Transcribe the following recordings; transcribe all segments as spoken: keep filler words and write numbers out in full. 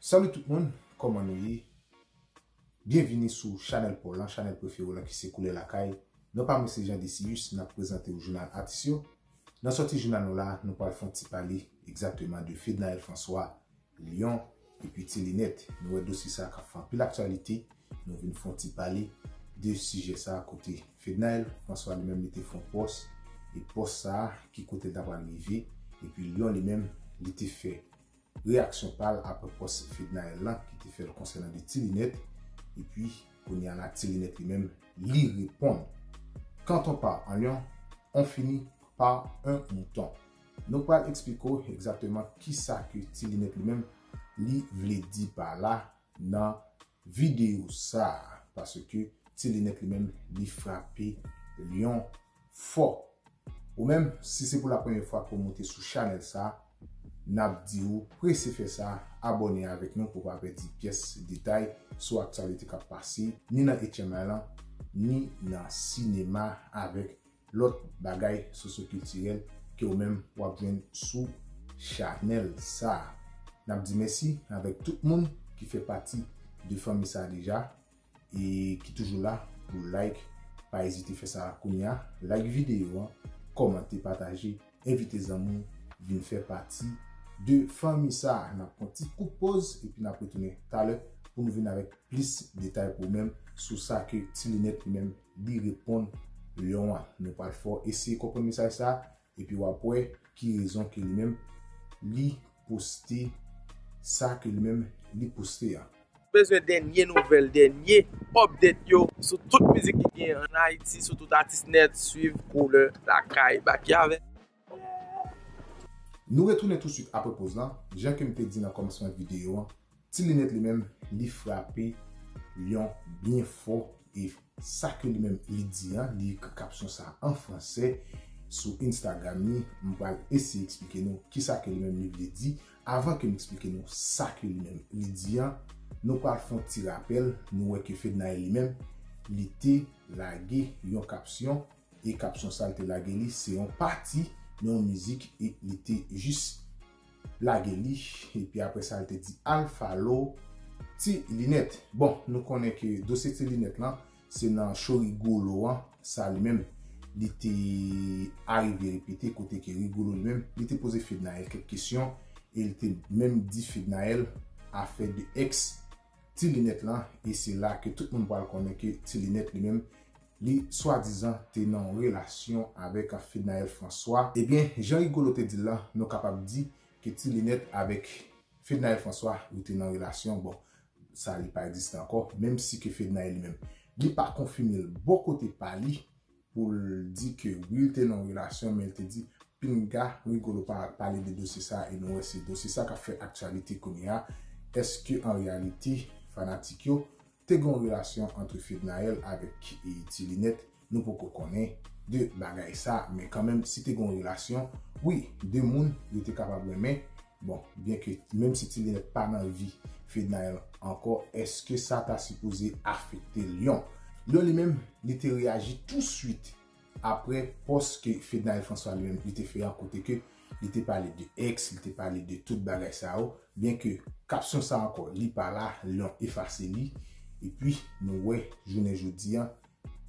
Salut tout moun, kòman nou ye? Byenvini sou chanèl pa w lan, chanèl prefere w lan ki se Koulè Lakay. Non pa mwen se Jean Decius, n ap prezante w jounal atis yo. Nan sòti jounal nou la, nou pral fè yon ti pale egzakteman de Fednaelle François, Lion, epi Ti Linèt. Nou wè dosye sa k ap fè anpil aktyalite, nou vin fè yon ti pale de sijè sa kote Fednaelle François li menm li te fè yon pòs, e pòs sa ki kote l ta pral rive, epi Lion li menm li te fè reyaksyon pa l apre pòs Fednaelle lan ki te fè l konsènan de Ti Linèt, epi kounye a la Ti Linèt li menm li reponn. Quand on part en lion, on finit par un mouton. Nou pral eksplike w egzakteman kisa ke Ti Linèt li menm li vle di pa la nan videyo sa, paske Ti Linèt li menm li frape Lion fò. Ou menm, si se pou la premyè fwa ke w moute sou chanèl sa, n ap di w prese fè sa, abòne avèk nou pou w pa pèdi pyès detay sou aktyalite k ap pase, ni nan H M I lan, ni nan sinema avèk lòt bagay sosyokiltirèl ke ou menm w ap jwenn sou chanèl sa. N ap di mèsi avèk tout moun ki fè pati de fanmi sa deja e ki toujou la pou like. Pa ezite fè sa kounye a. Like videyo an, kòmante, pataje, envite zanmi w vin fè pati de fanmi sa. N ap pran ti kout poz epi n ap retounen talè pou nou vin avèk plis detay pou ou menm sou sa ke Ti Linèt li menm li reponn Lion an. Nou pral fè w eseye konprann mesaj sa, epi w ap wè ki rezon ke li menm li poste sa ke li menm li poste a. Bezwen dènye nouvèl, dènye update yo sou tout mizik ki gen an Ayiti, sou tout atis nèt, swiv Koulè Lakay, baki avè. Nou retounen touswit apre poz lan. Jan ke m te di nan kòmansman videyo an, Ti Linèt li menm, li frape Lion byen fò, e sa ke li menm li di an, li ekri kapsyon sa an fransè sou Instagram li. M pral eseye eksplike nou kisa ke li menm li vle di. Avan ke m eksplike nou sa ke li menm li di an, nou pral fè yon ti rapèl. Nou wè ke Fednaelle li menm, li te lage yon kapsyon, e kapsyon sa l te lage li, se yon pati nan yon mizik, e li te jis lage li, epi apre sa, l te di Alpha Low, Ti Linèt. Bon, nou konnen ke dosye Ti Linèt lan, se nan cho Rigolo an, sa li menm, li te arive repete kote ke Rigolo li menm, li te poze Fednaelle kèk kesyon, e li te menm di Fednaelle afè de ex Ti Linèt lan, e se la ke tout moun pral konnen ke Ti Linèt li menm, li swadizan te nan yon relasyon avèk Fednaelle François. Ebyen, jan Rigolo te di l lan, nou kapab di ke Ti Linèt avèk Fednaelle François, yo te nan relasyon. Bon, sa li pa egziste ankò, menm si ke Fednaelle li menm, li pa konfime l bò kote pa li pou l di ke wi, l te nan yon relasyon, men l te di, pinga, Rigolo pa pale de dosye sa, e nou wè se dosye sa k ap fè aktyalite kounye a. Èske an reyalite, fanatik yo, te gen yon relasyon ant Fednaelle avèk, e, Ti Linèt? Nou poko konnen de bagay sa, men kanmenm, si te gen yon relasyon, wi, de moun yo te kapab renmen. Bon, byen ke, menm si Ti Linèt pa nan vi Fednaelle ankò, èske sa ta sipoze afekte Lion? Lion li menm, li te reyaji touswit apre pòs ke Fednaelle François li menm, li te fè an, kote ke li te pale de ex, li te pale de tout bagay sa yo, byen ke kapsyon sa ankò, li pa la, Lion efase li, epi nou wè, jounen jodi an,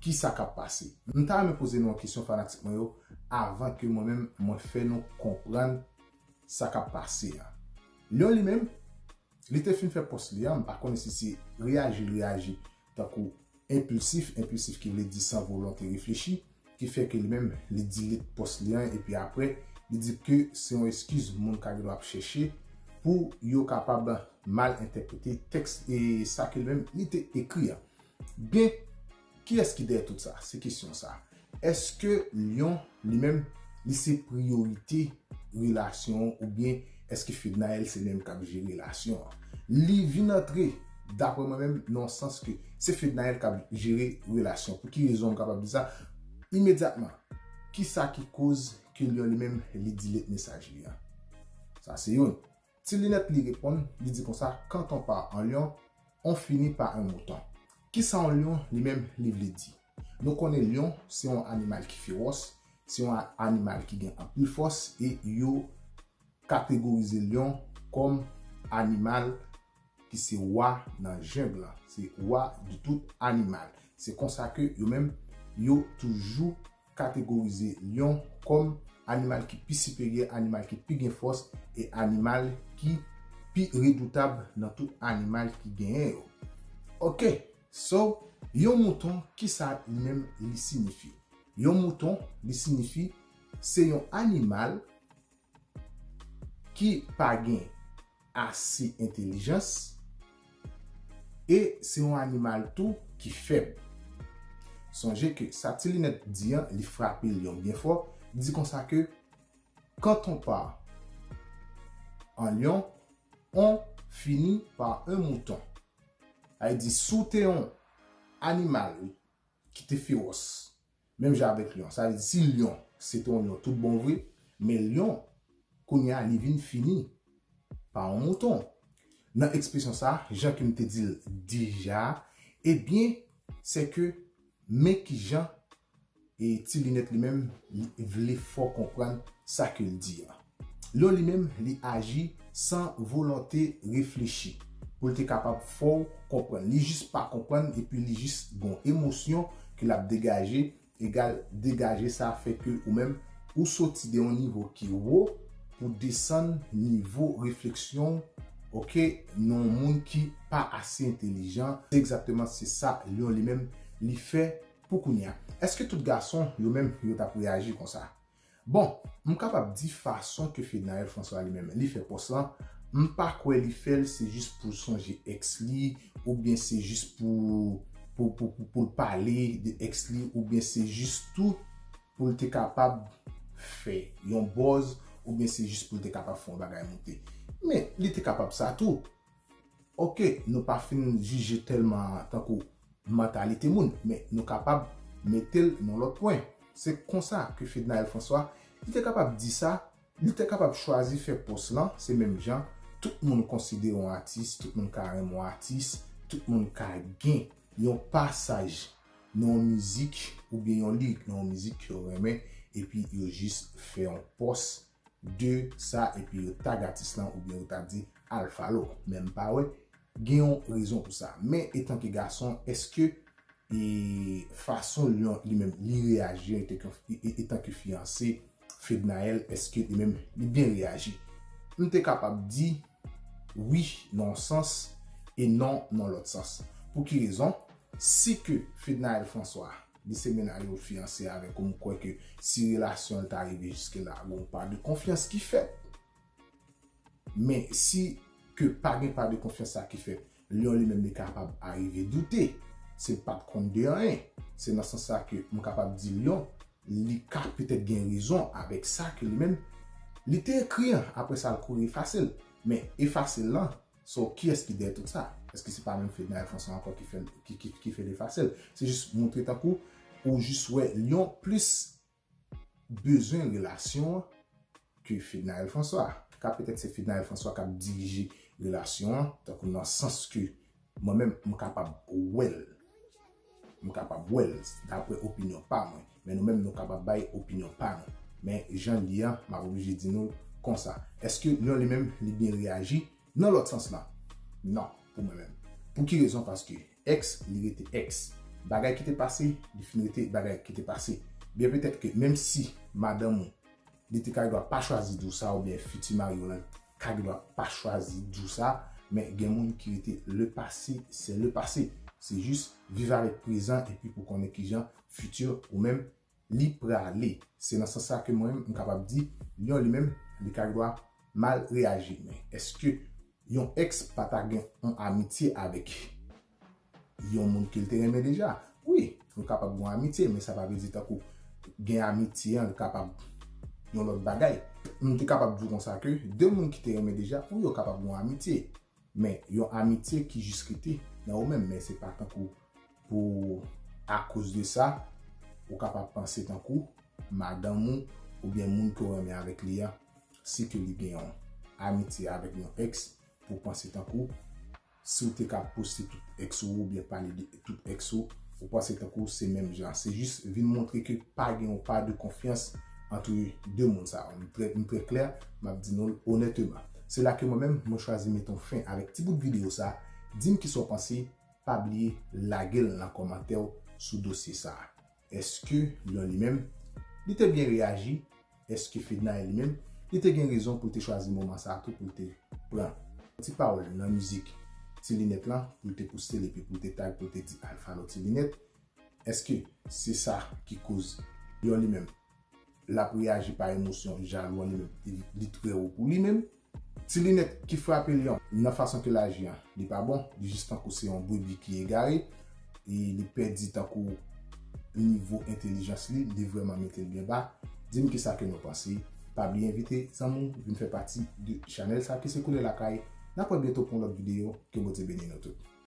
kisa k ap pase. M ta renmen poze nou yon kesyon, fanatik mwen yo, avan ke mwen menm, mwen fè nou konprann sa k ap pase a. Lion li menm, li te fin fè pòs li an, m pa konnen si se reyaji l reyaji tankou enpilsif, enpilsif ki vle di san volonte reflechi, ki fè ke li menm, li delete pòs li an, epi apre, li di ke se yon eskiz moun ka gen dwa ap chèche pou yo kapab mal entèprete tèks e sa ke li menm, li te ekri an. Byen, kiyès ki dèyè tout sa? Se kesyon sa. Èske Lion, li menm, li se priyorite relasyon an, oubyen èske Fednaelle se li menm k ap jere relasyon an? Li vin antre, daprè mwen menm, nan yon sans ke se Fednaelle k ap jere relasyon. Pou ki rezon m kapab di sa? Imedyatman, kisa ki koz ke Lion li menm, li delete mesaj li an? Sa se youn. Ti Linèt li reponn, li di konsa, quand on part en lion, on finit par un mouton. Kisa yon lyon li menm li vle di? Nou konnen lyon se yon animal ki fewòs, se yon a- animal ki gen anpil fòs, e yo kategorize lyon kòm animal ki se wa nan jeng lan, se wa de tout animal. Se konsa ke yo menm, yo toujou kategorize lyon kòm animal ki pi siperyè, animal ki pi gen fòs, e animal ki pi redoutab nan tout animal ki genyen yo. Ok, so, yon mouton, kisa li menm li siyifi? Yon mouton, li siyifi, se yon animal ki pa gen ase entèlijans, e se yon animal tou ki fèb. Sonje ke sa ti linèt di an, li frape lyon byen fò, li di konsa ke quand on part en lion, on finit par un mouton. Sa vle di, si w te yon animal ki te fewòs, menm jan avèk lyon. Sa vle di, si lyon se te yon lyon tout bon vre, men lyon, kounye a, li vin fini pa yon mouton. Nan ekspresyon sa, jan ke m te di l deja, ebyen, se ke men kijan e ti linèt li menm, li vle fè w konprann sa ke l di a. Lyon li menm, li aji san volonte reflechi pou l te kapab fè w konprann. Li jis pa konprann epi li jis gon emosyon ke l ap degaje, egal degaje sa fè ke ou menm ou soti de yon nivo ki wo pou desann nivo refleksyon, ok, nan yon moun ki pa ase entèlijan. Se egzakteman se sa lyon li menm li fè pou kounye a. Èske tout gason yo menm yo t ap reyaji konsa? Bon, m kapab di fason ke Fednaelle François li menm li fè pòs lan, m pa kwè li fè l se jis pou sonje èks li, oubyen se jis pou pou, pou, pou, pou l pale de èks li, oubyen se jis tou pou l te kapab fè yon buzz, oubyen se jis pou l te kapab fè yon bagay moute. Men, li te kapab sa tou. Ok, nou pa fin jije tèlman tankou mantalite moun, men nou kapab mete l nan lòt pwen. Se konsa ke Fednaelle François, li te kapab di sa, li te kapab chwazi fè pòs lan, se menm jan, tout moun konsidere yon atis, tout moun ka renmen yon atis, tout moun ka gen yon pasaj nan yon mizik oubyen yon lirik nan yon mizik yo renmen, epi yo jis fè yon pòs de sa, epi yo tag atis lan, oubyen yo ta di al follow. Men m pa wè gen yon rezon pou sa. Men etanke gason, èske e fason lyon li menm li reyaji etanke, e- e- etanke fiyanse Fednaelle, èske li menm li byen reyaji? M te kapab di wi nan yon sans e non nan lòt sans. Pou ki rezon? Si ke Fednaelle François li se mennaj ou fiyanse avèk ou, m kwè ke si relasyon l ta rive jiske la, gon pa de konfyans ki fèt. Men si ke pa gen pa de konfyans sa ki fèt, lyon li menm li kapab arive doute. Se l pa t konn de anyen. Se nan sans sa ke m kapab di lyon, li ka petèt gen rezon avèk sa ke li menm li te ekri an, apre sa l kouri efase l. Men efase l lan, so, kiyès ki dèyè tout sa? Èske se pa menm Fednaelle François ankò ki fè l, ki, ki, ki fè l efase l? Se jis montre tankou ou jis wè lyon plis bezwen relasyon an ke Fednaelle François. Ka petèt se Fednaelle François k ap dirije relasyon an, tankou nan sans ke mwen menm m kapab wè l. M kapab wè l, daprè opinyon pa mwen. Men nou menm nou kapab bay opinyon pa nou. Men jan l ye a, m ap oblije di nou l konsa. Èske lyon li menm li byen reyaji? Nan lòt sans lan, non, pou mwen menm. Pou ki rezon? Paske èks, li rete èks. Bagay ki te pase, li fin rete bagay ki te pase. Byen petèt ke menm si madanm ou, li te ka gen dwa pa chwazi di w sa, oubyen fiti mari w lan ka gen dwa pa chwazi di w sa, men gen moun ki rete le passé, c'est le passé. Se jis viv avèk prezan epi pou konnen kijan fiti ou menm li prale. Se nan sans sa ke mwen menm, m kapab di, lyon li menm, li ka gen dwa mal reyaji. Men èske yon èks pa ta gen yon amitye avèk yon moun ke l te renmen deja? Wi, yo kapab gen yon amitye, men sa pa vle di tankou gen amitye an, li kapab yon lòt bagay. M te kapab di w konsa ke de moun ki te renmen deja, wi, yo kapab gen yon amitye. Men yon amitye ki jis rete nan ou menm, men se pa tankou pou akoz de sa, ou kapab panse tankou madanm ou oubyen moun ke w renmen avèk li a, si ke li gen yon amitye avèk yon èks, pou w panse tankou si w te ka poste tout èks ou oubyen pale de tout èks ou, ou panse tankou se menm jan. Se jis vin montre ke pa gen yon pa de konfyans antre de moun sa yo. M trè, m trè klè, m ap di nou l onèteman. Se la ke mwen menm, mwen chwazi mete yon fen avèk ti bout videyo sa. Di m kisa w panse, pa bliye lage l nan kòmantè w sou dosye sa. Èske Lion li menm, li te byen reyaji? Èske Fednaelle li menm, li te gen rezon pou l te chwazi moman sa a tou pou l te pran ti pawòl nan mizik Ti Linèt lan, pou l te poste l epi pou l te tag, pou l te di Alphalo Ti Linèt? Èske se sa ki koz Lion li menm, l ap reyaji pa emosyon, jalou an li menm, li, li trè wo pou li menm? Ti Linèt ki frape Lion nan fason ke l aji an, li pa bon, li jis tankou se yon brebi ki egare, e li pèdi tankou nivo entelijans li, li vrèman mete l byen ba. Di m kisa ke nou panse. Pa bliye envite zanmi w vin fè pati de chanèl sa ki se Koulè Lakay. N ap wè byento pou yon lòt videyo. Ke Bondye beni nou tout.